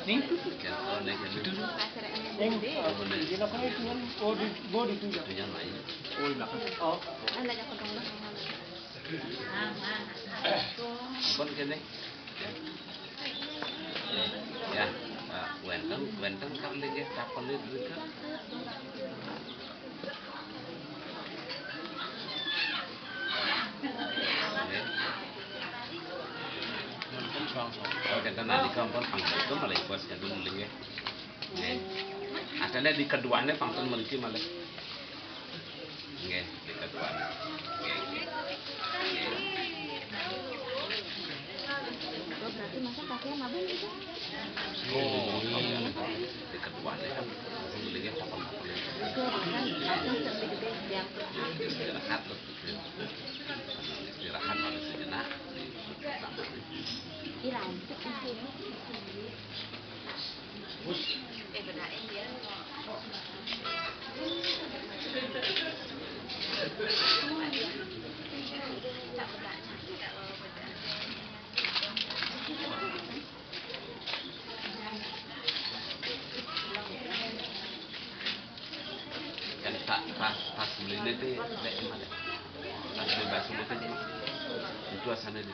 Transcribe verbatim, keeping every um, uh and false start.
Yang, oh, naik ke situ. Yang, oh, benar. Di belakang itu kan, oh, di, oh, di itu ya. Itu yang lain. Oh, di belakang. Oh. Ampun kene. Ya. Ya, ah, wénten, wénten kali nggih, kapelit nika. Nggih. Oh, kita nanti kampun panggitu malih bos kandung nggih. Nggih. Adane di keduane pangten mriki malih. Nggih, di keduane. Nggih, nggih. Nggih. Oh, berarti masa kasihan abang itu? Oh, iya. Di keduane kan nggih apa-apa. Itu kan langsung lebih gede yang Istirahat terus gitu. Istirahat harus sejenak. Nih, pertama nih. Ih, lanjut itu. Eh, bedain dia. Kan pas, pas belinya tuh, dek, mana? Pas beli bakso itu, itu asalnya di